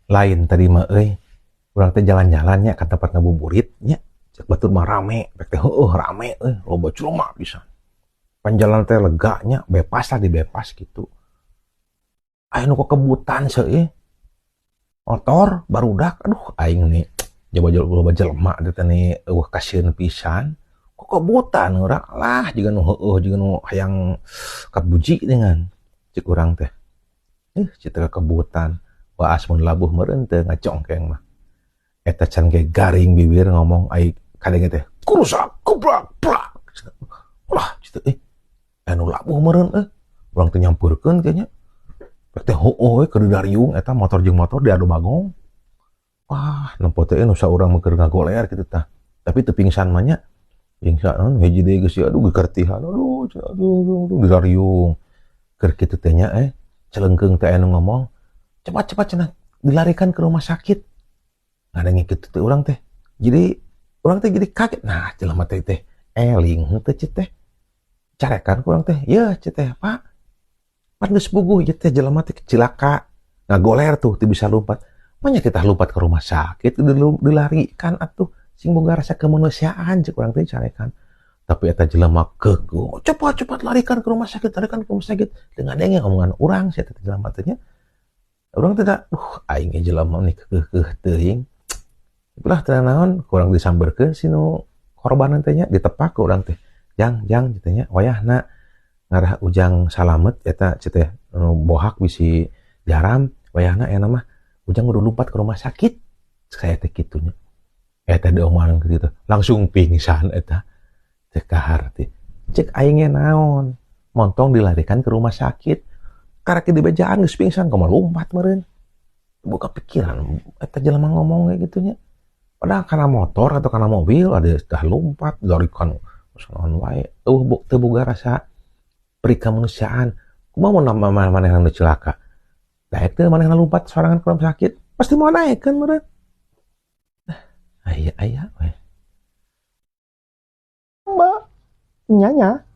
Lain tadi mah euy, urang teh jalan-jalan nya ka tempat ngabuburit nya, cek batur mah rame, pek teh heueuh rame euy, loba jelema pisan. Pan jalan teh lega nya, bebas lah, dibebas gitu. Aya nu kekebutan seuih. Motor barudak, aduh aing nih coba loba jelema teh nih eueuh kasieun pisan. Kekebutan urang lah jiga nu heueuh jiga nu hayang kabuji dengan cek urang teh. Citra kekebutan. Waas mun labuh meureun teu ngacongkeng mah. Eta can ge garing bibir ngomong ai kadenge teh kurusak kublak plak. Ulah kitu euy. Anu labuh meureun euy. Urang teh nyampeurkeun kayaknya. Teh heueuh we keur dariung eta motor jeung motor diadu bagong. Wah, nempo teh nu saurang mah keur ngagoler kitu tah. Tapi teu pingsan mah nya. Pingsan naon hiji deui geus aduh gegertihan aduh aduh aduh dariung. Keur kitu teh nya celengkeung teh anu ngomong, cepat-cepat cenah dilarikan ke rumah sakit. Ngadenge kitu teh urang teh. Jadi urang teh jadi kaget. Nah, jelema teh teh eling henteu ceu teh. Carekan ku urang teh, yeuh ceu teh, Pak. Pan geus puguh ieu teh jelema teh cilaka. Ngagoler tuh teu bisa lompat. Manya kita lompat ke rumah sakit dilarikan atuh sing boga rasa kemanusiaan cek urang teh carekan. Tapi eta jelema keukeuh, cepat-cepat larikan ke rumah sakit, larikan ke rumah sakit. Teu ngadenge omongan urang sia teh jelema teh nya. Urang teh da, aing ge jelema nih keukeuh teuing. Ulah teu naon, kurang disamberkeun si nu korban teh nya, ditepak ku urang teh. Jang, jang kitu nya, wayahna ngarah Ujang salamet eta ceu teh nu bohak bisi jaram, wayahna aya mah Ujang kudu lompat ke rumah sakit. Saya teh kitu nya. Eta diomongan kitu, langsung pingsan eta. Teu kaharti. Cek aing ge naon, montong dilarikan ke rumah sakit. Karek dibejaan geus pingsan kumaha lompat meureun. Buka pikiran eta jelema ngomong kayak gitu nya. Padahal karena motor atau karena mobil ada dah lompat larikan naon wae. Eueuh teu boga rasa peri kemanusiaan. Kumaha mun manehna nu celaka? Daek teu manehna lompat sorangan ke rumah sakit? Pasti mau naekkeun meureun. Aya aya we. Mbak, nyanya.